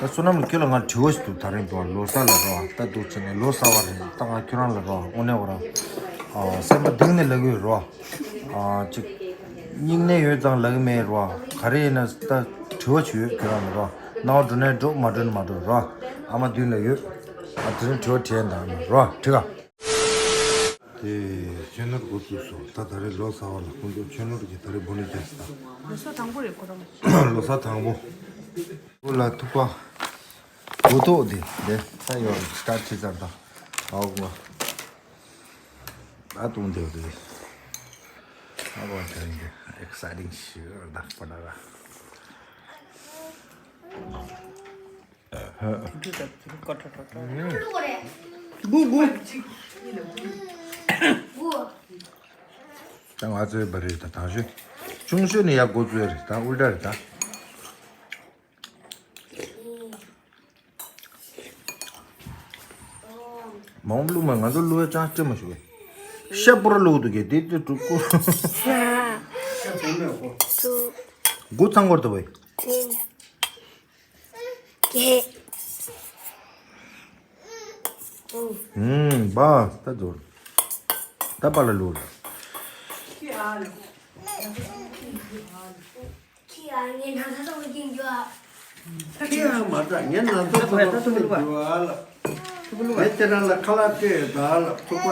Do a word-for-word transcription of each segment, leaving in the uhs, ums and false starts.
ད་བསོད་ནམས་ལགས་ཁྱོད་ལ་ང་དྲི་བ་ཞིག་འདུག་ད་རིང་འགྲོ་ལོ་གསར་ལ་རོ་ད་འདུག་ཅེ་ནས་ལོ་གསར་བ་རེད། ད་ང་ཁྱོད་རང་ལ་རོ་དངོས་གནས་བ་ར་སེམས་པ་གཏིང་ནས་ལབ་ཀྱི་ཡོད་རོ། ཅིག་སྙིང་ནད་ཡོད་ཙང་ལབ་ཀྱི་མེད་རོ། ག་རེ་ཡིན་ན་ད་དྲི་བ་ཞིག་ཡོད་ཁྱོད་རང་ལ་རོ། སྣང་བ་འགྲོ་ནས་འགྲོ་མ་འགྲོ་ནས་མ་འགྲོ་རོ། ཨ་མ་མདུན་ལ་ཡོད། ཨ་དེ་རིང་དྲི་བ་དྲིས་ཡིན་ད་ཨ་མ་རོ་དྲི་ག་དེ་ཆོས་ནོར་འགོ་བཙུགས་སོང་། ད་ད་རེས་ལོ་གསར་བ་ལ་ཁོང་ཚོ་ཆོས་ནོར་གྱིས་ད་རེས་འབོ་ནི་རྒྱག་སྟངས། ལོ་གསར་དང་པོ་རེད་ཁོ་རང་། ལོ་གསར་དང་པོ། ཁོ་ལ་ཐུག་པ། འགོ་ཐོག་དེ་དེ་ས་ཡོར་སྟར་ཆི་ཙར་དང་། ཨའོ་ང་། ད་དུང་དེ་དེ། ཨ་བ་དེ་རིང་གི་ཨེག་སའི་ཊིང་ཞིག་ད་པ་ད་ར། དུ་དུ་དུ་དུ་ཀོ་ཀྲོ་ཀྲོ་ཀྲོ། གུ་གུ། ད་ང་ཚོའི་བ་རེད་ད་དང་ཤོས། ཆུང་ཤོས་ནི་ཡ་འགོ་ཚུགས་རེད་ད་ཨུལ་ཏྲ་རེད་ད། མང་པོ་བླུགས་མ་ང་ཚོ་བླུགས་ཡ་ཅང་སྤྲད་མ་ཞུ་གི་ཤ་པོ་ར་བླུགས་འདུག་གི་དེ་དེ་དྲུག་ཀོ། དྲུག་དགུ་ཚང་སྐོར་དུ་བས། ཀྱེ། ཨུམ། བ་ད་རྫོར། ད་པ་ལ་ལུར། ཁྱི་ཨ་ངའི་ན་ཚ་སོང་གིན་འགྱོ་ཨ། ཁྱི་ཨ་མ་ད་ངའི་ན་ཚ་སོང་གིན་འགྱོ་ཨ་ལ། ངས་ཁྱེད་རང་ལ་ཁ་ལག་སྤྲད་ཡོད་ད་ལ་ཐུག་པ།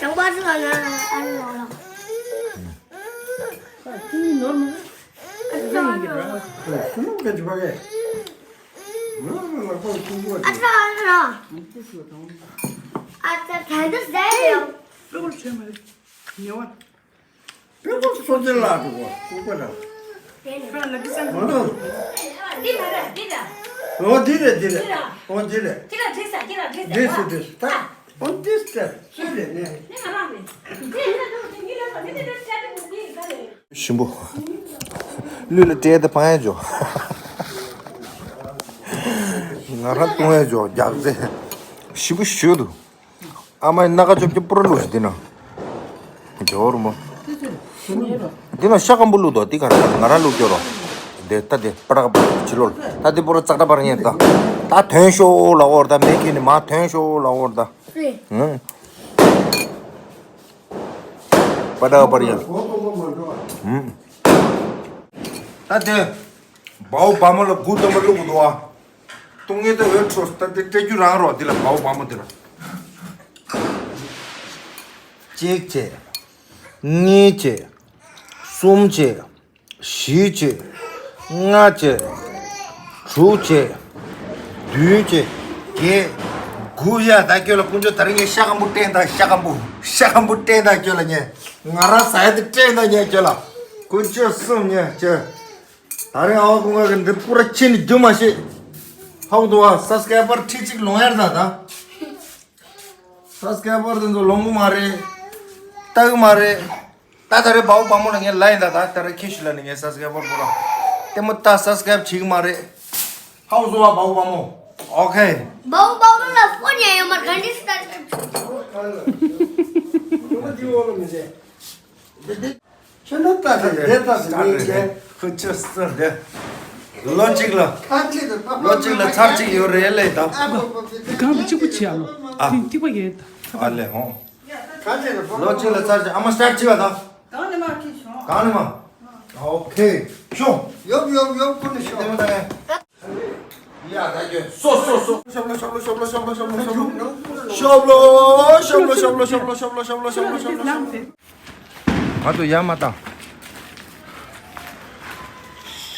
དང་པ་ཚོ་ལ་ན་ཨ་ལ་ལ། ཁྱི་ནོར་མ། ཨ་ལ་ལ། ཨ་ལ་ལ། ཨ་ལ་ད་འདི་ཟ་ཡོད། ལོ་ལོ་ཆོས་མ་རེད། ཉེ་བ། པེ་ཀོ་སོ་ཅི་ལ་འགྲོ་གོ་ཀུ་ཀ་ར། ཁྱོད་ལ་ཀི་སང་། མ་ནུ། འདི་མ་ར་འདི་ར། འོ་འདི་རེད་འདི་རེད། འདི་ར། འོ་འདི་རེད། ཁྱེད་ལ་འདྲིས་ས་ཁྱེད་ལ་འདྲིས་ས། འདྲིས་སུ་འདྲིས་སུ་ད། འོ་འདི་སྟེ་སུ་རེད་ནས། འདི་ང་རང་རེད། འདི་ཡིན་ན་འདུག་འདི་ངི་ལ་ས་འདི་འདི་འདི་འདྲ་འདྲ་འདི་འདི་ཡིན་ས་རེད། ཞིམ་པོ། ལུས་ལ་སྤྲད་དེ་འཕང་ཡས་འཇོག་ང་རང་བཏུང་ཡས་འཇོག་རྒྱག་རྩེ། ཞིམ་པོ་ཞུ་འདུག་ཨ་མའི་སྣ་ཁ་ཅོབ་ཅོབ་པུ་ར་བླུགས་ཤིག་འདི་ན། ཇོ་རུ་མོ། འདི་ན་ཤ་སྐམ་པོ་བླུགས་དོ་འདི་ག་ར་ང་རང་བླུགས་སྐྱོ་རོ། དེ་ལྟ་དེ་པ་ཏྲག་པ་ཕྱི་ལོ་ལ་ད་འདི་པུ་ར་ཙག་སྒྲ་པར་ཉེ་ད། ད་ཐོན་ཤོག་ལ་འོར་ད་མེ་ཁྱེར་ནི་མ་ཐོན་ཤོག་ལ་འོར་ད། ཧུང་། པ་ཏྲག་པར་ཉེ། ཧུང་། ད་དེ། བའོ་བ་མོ་ལ་དགུ་སྟོན་པ་བླུགས་དགོས་འདུག་ཨ། ཏུང་ངེ་ཏོ་འོད་འཕྲོ་ད་དེ་སྤྲད་རྒྱུ་རང་རོགས་འདི་ལ་བའོ་བ་མོ་འདི་ལ། གཅིག་བྱས། གཉིས་བྱས། གསུམ་བྱས། བཞི་བྱས། ལྔ་བྱས། དྲུག་བྱས། བདུན་བྱས། བརྒྱད། དགུ་ཡ་ད་ཁྱོད་ལ་དཀོན་མཆོག་ད་རིང་ངས་ཤ་སྐམ་པོ་སྤྲད་ད་ཤ་སྐམ་པོ། ཤ་སྐམ་པོ་སྤྲད་ད་ཁྱོད་ལ་ངས། ང་རང་ཟ་ཡ་དེ་སྤྲད་ད་ངས་ཁྱོད་ལ། དཀོན་མཆོག་གསུམ་ངས་ཁྱོད། ད་རིང་ཨ་བ་ཀུན་དགའ་གི་འདི་པུ་ར་ཕྱིན་ནས་རྒྱུ་མ་ཤེས། ཧའུ་དུ་བ་སབ་སི་ཀ་རའི་བར་ཁྲི་གཅིག་ལོངས་ཡར་ད་ད། སབ་སི་ཀ་རའི་བར་དེ་ཚོ་ལོངས་གི་མ་རེད། ལྟ་གི་མ་རེད། ད་ད་རེས་བའུ་བ་མོ་ལ་ངས་ལ་ཡིན་ད་ད་ད་རེས་ཁྱེད་ཞིག་ལ་ནི་ངས་སབ་སི་ཀ་རའི་བར་པུ་ར། ལྟད་མོ་ད་སབ་སི་ཀ་རའི་བར་བྱེད་གི་མ་རེད། ཧའུ་དུ་བ་བའུ་བ་མོ། ཨོ་ཁེ། བའུ་བ་མོ་ལ་ཕོན་ཡང་ཡོད་མ་རེད་ག་འདྲས་སུ་ད། ཁྱོད་ནི་ལྟ་དེ་རེད་ལྟ་དེ་མིན་གྱི། ཁོ་ཆུ་སྲིད་རེད། ལོ་གཅིག་ལ། ལོ་གཅིག་ལ་ཚར་གཅིག་ཡོད་རེད་ལེ་ད། གང་དུ་གཅིག་པུ་བྱེད་ཨ་ལོ། ཨ། དེ་ཐིག་པ་ཡོད་ད། ཨ་ལེ་ཧོ། ལོ་གཅིག་ལ་ཚར་གཅིག་ཨ་མ་སི་ཊར་ཊི་བྱེད་པ་ད། གང་ནས་མ་ཁྱི་ཤོག་གང་ནས་མ། ཨོ་ཁེ། ཤོག་ཡོབ་ཡོབ་ཡོབ་ཀུན་ནས་ཤོག་ཡ་ད་གྱོད། སོ་སོ་སོ། ཤོབ་ལོ་ཤོབ་ལོ། ང་ཚོ་ཡར་མར་བཏང་།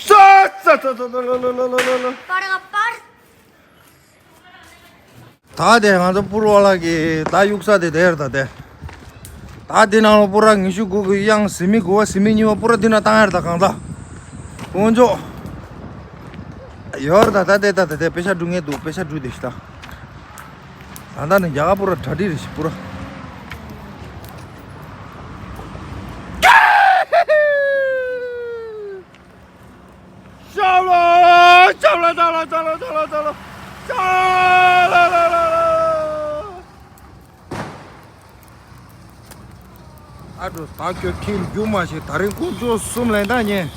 ས་ས་ས་ས་ལོ་ལོ་ལོ་ལོ་ལོ། པར་པར། ད་དེ་ང་ཚོ་པུར་བ་ལ་གི་ད་གཡུག་ས་དེ་དེར་ད་དེ། ད་དེ་ནང་ལ་པུ་ར་ཉི་ཤུ་དགུ་གི་གཡང་ཟི་མི་དགུ་བ་ཟི་མི་གཉིས་པ་པུ་ར་དེ་ན་བཏང་ཡར་ད་གང་ད། དཀོན་མཆོག་ཡོར་ད་ད་དེ་ད་ད་དེ་པེ་ཤ་འགྲུ་ངེས་འདུག་པེ་ཤ་འགྲུ་དེ་ཤི་ད། ད་ད་ནི་རྒྱ་གར་པུ་ར་གྲ་སྒྲིག་རེ་ཤི་པུ་ར། ཤབ་ལོ། ཤབ་ལོ་ཤབ་ལོ་ཤབ་ལོ་ཤབ་ལོ་ཤབ་ལོ། ཨ་འགྲོ་ད་ཁྱོད་ཁྱིམ་རྒྱུ་མ་ཤེས་ད་རིང་དཀོན་མཆོག་གསུམ་ལན་ད་ཉན།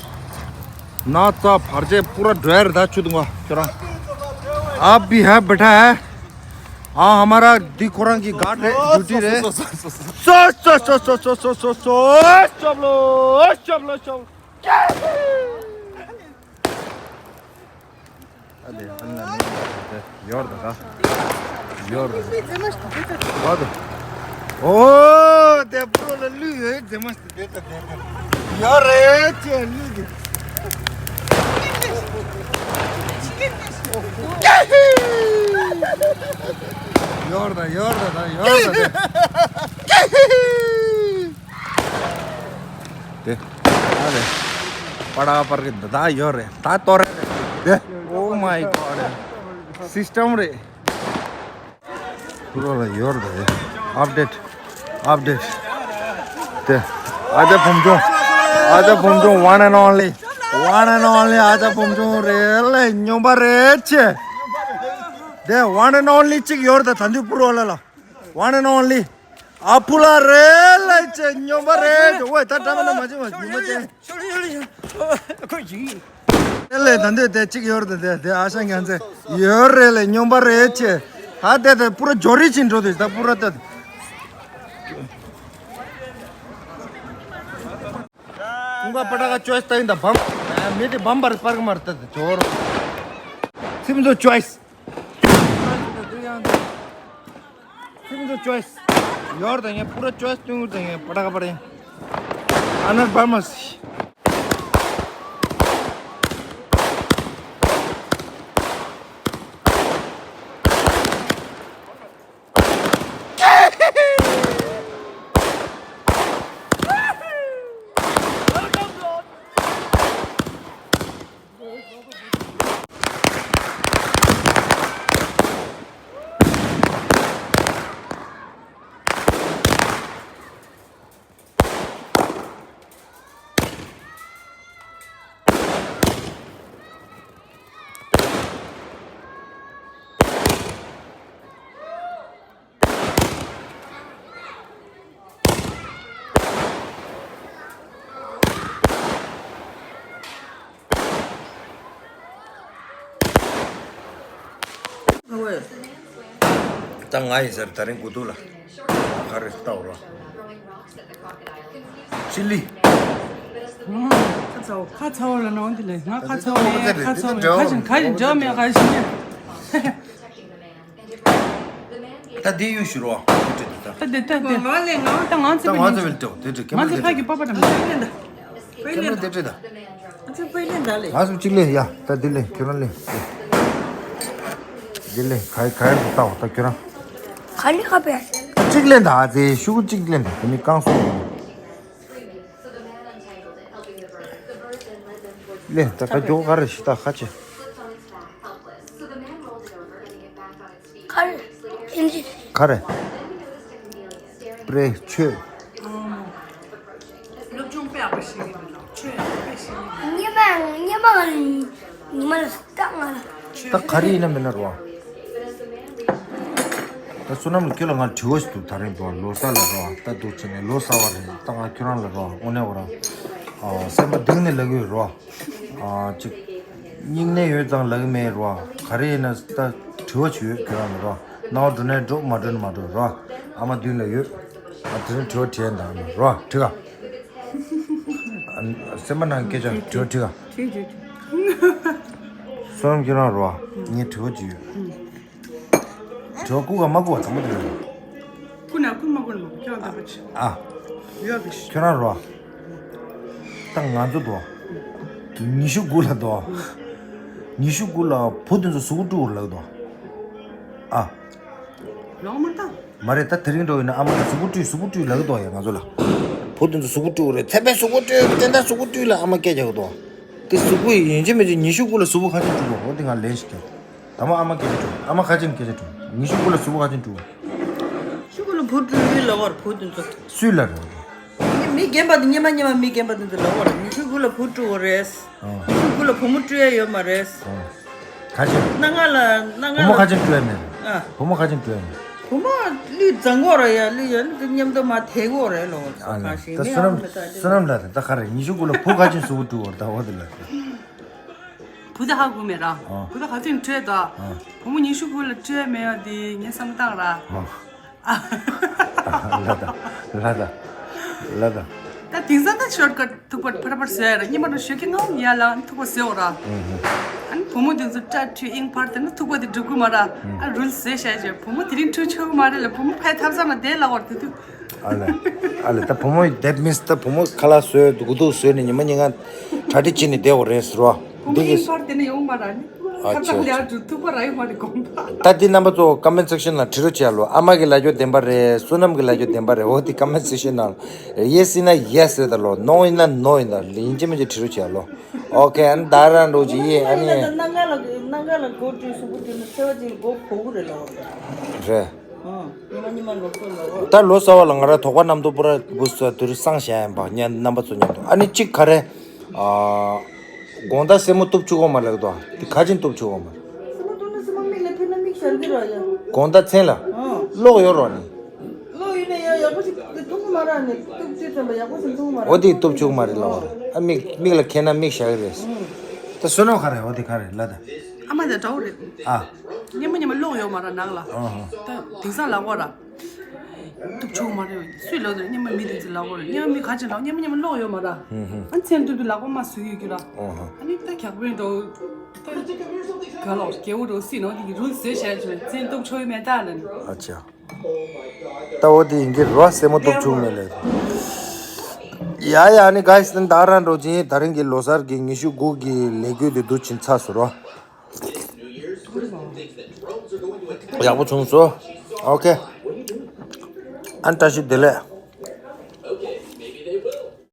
ना चा फर्जे पूरा ड्रायर था छुद हुआ चोरा। आप भी है बैठा है। हाँ, हमारा दी खोरांग की गार्ड है, ड्यूटी रे। सो, सो, सो, सो, सो। सो, सो, सो, सो, सो, सो, सो, सो, चलो, चलो, चलो। अरे, अन्ना नहीं, योर दा। योर दा। What? Oh, the bro, the lu, eh, they must be the, the, the. You're rich, eh, lu. You're the, you're the, you're the. དེ། ཨ་རེ། པ་ཌ་པར་གི་འདི་ད་ཡོད་རེད། ད་གཏོར་རེད། དེ། Oh my god. སིསི་ཊམ་རེད། ཁུ་རོ་ལ་ཡོད་རེད། ཨབ་ཌེཊ། ཨབ་ཌེཊ། དེ། ཨ་ཅག་བུམ་ཆུང་། ཨ་ཅག་བུམ་ཆུང་། One and only. One and only. ཨ་ཅག་བུམ་ཆུང་རེད་ལ་སྨྱོན་པ་རེད་ཆེ། དེ། One and only གཅིག་ཡོད་རེད། ད་དུང་ཕུ་རོ་ལ་ལ། One and only. ཨ་ཕུ་ལ་རེད་ལ་ཅེ་སྨྱོན་པ་རེད། ཝེ་ད་འདྲ་མ་ན་མ་བྱེད་མ་བྱེད་མ་བྱེད། ཨེ་ལེ་ད་འདོད་དེ་གཅིག་ཡོད་རེད་དེ་དེ་ཨ་ཤ་ངན་ཚེ་ཡོད་རེད་ལེ་སྨྱོན་པ་རེད་ཅེ། ཧ་དེ་དེ་པུ་ར་ཇོ་རི་ཅིན་འགྲོ་དེ་ད་པུ་ར་ད། ཀུང་ག་པ་ཊ་ག་ཅོའི་སི་ད་ཡིན་ད་བམ། མི་དེ་བམ་པར་པར་ག་མར་ད་དེ་ཇོ་ར། སིམ་ཛོ་ཅོའི་སི། སིམ་ཛོ་ཅོའི་སི། ཡོར་དང་ངས་པུ་ར་ཅོའི་སི་སྟོན་གྱི་དང་ངས་པ་ཊ་ག་པ་རེ། ཨ་ནར་བར་མ་སི། ད་ང་ཡིན་ཟེར་ད་རིང་དགུ་ཐུག་ལ་ག་རེ་ལྟ་བ་རོ། ཅི་ལི། ཁ་ཚ་བོ་ཁ་ཚ་བོ་ལ་ནང་དེ་ལས་ང་ཁ་ཚ་བོ་ལས་ཁ་ཚ་བོ་ལས་ཁ་བཞིན་ཁ་བཞིན་འཇོག་མེད་ཁ་བཞིན་མེད། ད་དེ་ཡུལ་ཞུ་རོགས། ད་དེ་ད་དེ་ད་ང་ལས་ང་ད་ང་ཚེ་ད་ང་ཚེ་བེལ་ཏོ་དེ་དྲི་ང་ཚེ་ཕ་གི་པ་པ་དང་། ཁེ་མོ་དེ་དྲི་ད། ང་ཚོ་པེ་ལེན་ད་ལེ། ང་ཚོ་གཅིག་ལེན་ཡ། ད་འདི་ལེན་ཁྱོད་རང་ལེན། འདི་ལེན་ག་ག་ཡར་དུ་ལྟ་བ་ད་ཁྱོད་རང་། ག་ལེ་ཁ་པེ། གཅིག་ལེན་ད་ཨ་ཙེ་ཤུ་གུ་གཅིག་ལེན་ད་དེ་ནི་རྐང་སོང་། ལེན་ད་ཁ་མགྱོགས་ག་རེ་ཞིག་ད་ཁ་ཆེ། ག་རེ། ཨིན་ཇི། ག་རེ། པྲེ་ཆོས། སློབ་སྦྱོང་དཔེ་ཡག་པོ་ཞིག་ཡིན་ནོ། ཆོས་ཡག་པོ་དཔེ་ཞིག་ཡིན་ནོ། ཉི་མ་ཉི་མ་ཉི་མ་ལ་སྟག་ང་ལ། ད་ག་རེ་ཡིན་ན་མིན་ན་རོ། ད་བསོད་ནམས་ལ་ཁྱོད་ལ་ང་དྲི་བ་ཞིག་འདུག་ད་རིང་འགྲོ་ལོ་གསར་ལ་རོ། ད་འདུག་བྱས་ནས་ལོ་གསར་བ་རེད། ད་ང་ཁྱོད་རང་ལ་རོ་དངོས་གནས་བ་རང་སེམས་པ་གཏིང་ནས་ལབ་ཀྱི་ཡོད་རོ། ཨ་ཅིག་སྙིང་ནད་ཡོད་ཙང་ལབ་ཀྱི་མེད་རོ། ག་རེ་ཡིན་ན་ད་དྲི་བ་ཅིག་ཡོད་ཁྱོད་རང་ལ་རོ། སྣང་བ་འགྲོ་ནའི་འགྲོ་མ་འགྲོ་ནའི་མ་འགྲོ་རོ། ཨ་མ་མདུན་ལ་ཡོད། ཨ་དེ་རིང་དྲི་བ་དྲིས་ཡིན་ད་རོ་དྲི་ག་ཨ་སེམས་པ་ནང་སྐད་ཆ་དྲི་བ་དྲི་ག་བསོད་ནམས་ཁྱེད་རང་རོ། ངས་དྲི་བ་ཅིག་ཡོད། དྲི་བ་བསྐུར་ག་མ་བསྐུར་བ་དང་པོ་དེ་རེད། བསྐུར་ན་བསྐུར་མ་བསྐུར་ན་ཁྱོད་རང་ལྟ་བུ་ཆེ། ཨ། ཡོད་གི་ཤི། ཁྱོད་རང་རོ། ད་ང་ཚོ་དོ། ཉི་ཤུ་དགུ་ལ་དོ། ཉི་ཤུ་དགུ་ལ་བུ་དེ་ཚོ་གཟུགས་པོ་བཀྲུ་བར་ལགས་དོ། ཨ། ལོག་མ་བཏང་། མ་རེད། ད་དེ་རིང་འགྲོ་ཡིན་ན་ཨ་མ་ལ་གཟུགས་པོ་བཀྲུས་གཟུགས་པོ་བཀྲུས་ལབ་ཀྱི་འདུག་ཡ་ང་ཚོ་ལ། བུ་དེ་ཚོ་གཟུགས་པོ་བཀྲུས་རེད། ཚེ་འཕེལ་གཟུགས་པོ་བཀྲུས་དེ་འདྲ་གཟུགས་པོ་བཀྲུས་ལ་ཨ་མ་སྐད་རྒྱག་གི་འདུག་དེ་གཟུགས་པོ་ཡིན་གཅིག་མིན་གཅིག་ཉི་ཤུ་དགུ་ལ་གཟུགས་པོ་ཁ་ཅིག་བཀྲུ་དགོས། འོ་དེ་ང་ལན་ཞིག་རྒྱག་ད་མ་ཨ་མ་སྐད་ཆ་དྲིས། ཨ་མ་ཁ་ཅིག་སྐད་ཆ་དྲིས། ཉི་ཤུ་དགུ་ལ་གཟུགས་པོ་ཁ་ཅིག་བཀྲུ། ཉི་ཤུ་དགུ་ལ་བུ་བཀྲུས་ལབ་པར་བུ་དེ་ཚོ། སུས་ལབ་རེད། མི་རྒན་པ་དེ་སྙེ་མ་སྙེ་མ་མི་རྒན་པ་དེ་ཚོ་ལབ་པར་ཉི་ཤུ་དགུ་ལ་བུ་བཀྲུ་དགོས་རེད། ཨང་། ཉི་ཤུ་དགུ་ལ་བུ་མོ་བཀྲུ་ཡ་ཡོད་མ་རེད། ཨང་། ཁ་ཅིག་སྣ་ལྔ་ལ་སྣ་ལྔ་བུ་མོ་ལ་ཁ་ཅིག་བཀྲུ་ཡ་མེད། ཨ། བུ་མོ་ཁ་ཅིག་བཀྲུ་ཡ་མེད། བུ་མོ་གླུད་བཟང་གོ་ར་ཡ་གླུད་ཡ་གླུད་མཉམ་དུ་མ་དེ་གོ་རེད་ལོ། ཨ་ལ་གང་ཞིག་ད་མི་བསོད་ཨ་ནམས་མི་ད་བསོད་ནམས་ལ་ད་ག་རེ་ཉི་ཤུ་དགུ་ལ་བུ་ཁ་ཅིག་གཟུགས་པོ་བཀྲུ་བར་ད་འོ་དེ་ལ། བུ་དེ་ཧ་གོ་མེད་ར། ཨ། བུ་དེ་ཧ་ཐིན་ཁྲོས་ད། ཨ། བུ་མོ་ཉི་ཤུ་དགུ་ལ་ཁྲོས་མེད་ཡ་དེ་ངས་བསམ་བཏང་ར། ཨ། ལ་ད། ལ་ད། ལ་ད། ད་དེང་སང་ད་ཤོར་ཀཊ་ཐུག་པ་ཕར་ཕར་བཟོས་ཡ་ར། སྔོན་མ་ད་ཞོགས་ཀས་སྔ་མོ་ཡར་ལངས་ཐུག་པ་བཟོས་འོ་ར། ཨ་ནི་བུ་མོ་དེ་ཚོ་སྐྲ་འཁྲུད་ཨིང་ཕར་དེ་ནི་ཐུག་པ་དེ་འགྲུབ་གི་མ་ར། ཨ་རུལ་བཟོས་བྱས་བྱས་བུ་མོ་དེ་རིང་འཁྲུད་ཆོག་གི་མ་རེད་ལ། བུ་མོ་ཕའི་ཐབ་ཚང་ལ་བསྡད་ལ་འོ་ར་དེ་དུས། ཨ་ལས། ཨ་ལས། ད་བུ་མོ་that means ད་བུ་མོ་ཁ་ལག་བཟོས་དགུ་ཐུག་བཟོས་ནས་ཉི་མ་ཉིན་གང་གྲ་སྒྲིག་བྱས་ནས་བསྡད་འོ་རེད་ཟེར་བ། བུ་མོ་འདི་གི་ཨིང་ཕར་དེ་ནས་ཡོང་མ་ར་ནི། ཨ་ཁ་ཚང་ལ་ཡར་འགྲོ་ཐུག་པ་ར་ཡོང་མ་རེད་དགོངས་པ། ད་འདི་རྣམ་པ་ཚོ་comment section ལ་བྲིས་རོགས་བྱས་ལོ། ཨ་མ་གི་ལབ་རྒྱུ་བདེན་པ་རེད། བསོད་ནམས་ཀྱི་ལབ་རྒྱུ་བདེན་པ་རེད། འོ་འདི་comment section ནང་yes ཡིན་ན་yes རེད་ད་ལོ། no ཡིན་ན་no ཡིན་ད། ཡིན་གཅིག་མིན་གཅིག་བྲིས་རོགས་བྱས་ལོ། ཨོ་ཁེ། ཨ་ནི་ད་རང་འགྲོ་གི་ཡིན། ཨ་ནི། ནང་ག་ལ་ནང་ག་ལ་སྒོ་བྲིས་སུ་བུ་དེ་ནི་ཚེ་བ་ཅིག་སྒོ་ཕོག་གི་རེད་ལོ། རེད། ཉི་མ་ཉི་མ་ལོག་སོང་ལོ། ད་ལོ་གསར་བ་ལ་ང་རང་དོགས་པ་རྣམ་རྟོག་པུ་ར་བུ་ས་དུ་རུ་སངས་བཞག་ཡིན་པ་ཉན་རྣམ་པ་ཚོ་མཉམ་དུ། ཨ་ནི་གཅིག་ག་རེ། ཨ། དགོང་དག་སེན་མོ་གཏུབ་བཅུག་གོ་མ་ལེགས་དོ། དེ་ག་ཅིན་གཏུབ་བཅུག་གོ་མ། སེན་མོ་གཏུབ་ན་སེན་མོ་མིག་ལ་ཕན་ན་མིག་ཞར་འདི་ར་ཡ། དགོང་དག་མཚན་ལ། ཨང་། གློག་ཡོད་རོགས་ནི། གློག་ཡོད་ན་ཡ་ཡག་པོ་ཞིག་གཏུབ་གི་མ་ར་ནི། གཏུབ་བཅུག་ཙམ་པ་ཡག་པོ་ཞིག་གཏུབ་གི་མ་ར། འོ་དེ་གཏུབ་བཅུག་མ་རེད་ལ་འོ་རེད། ཨ་མིག་མིག་ལ་ཁེན་ན་མིག་ཞར་གི་རེད། ཨང་། ད་བསོད་ནམས་ག་རེ་འོ་དེ་ག་རེ་ལ་ད། ཨ་མ་དང་འདྲ་བོ་རེད། ཨ། སྙེ་མ་སྙེ་མ་གློག་ཡོད་མ་ར་ནང་ལ། ཨ་ཧ། ད་དེང་སང་ལག་པ་ར། གཏུབ་ཆོག་མ་རེད། སུས་ལབ་དུས་སྙེ་མ་མི་དེ་ཚོ་ལག་པ་ར། སྙེ་མ་མི་ག་ཅིག་ལག་སྙེ་མ་སྙེ་མ་གློག་ཡོད་མ་ར། ཧུམ་ཧུམ། ཨ་མཚན་གཏུབ་དུས་ལག་པ་མ་བཟོས་ཡོད་ཀྱི་ར། ཨ་ཧ། ཨ་ནི་ད་གྱག་པོའི་འགྲོ། ད་ག་ལོ་སྐྱེ་བོ་འགྲོ་སྲིད་ནོ་དེ་གི་རུལ་ཟེར་བྱས་བྱས་མཚན་གཏུབ་ཆོག་ཡོད་མེད་ད་ལན། ཨ་ཅག་ད་འོ་དེ་ཡིན་གྱི་རོ། སེན་མོ་གཏུབ་ཆོག་མེད་ལེ། ཡ་ཡ། ཨ་ནི་guys ད་རང་འགྲོ་ཅིང་ད་རིང་གི་ལོ་གསར་གྱི་ཉི་ཤུ་དགུ་གི་ལས་འགུལ་དེ་འདུག་ཕྱིན་ཚར་སོང་རོ། ཡག་པོ་བྱུང་སོང་། ཨོ་ཁེ། ཨ་ནི་བཀྲ་ཤིས་བདེ་ལེགས།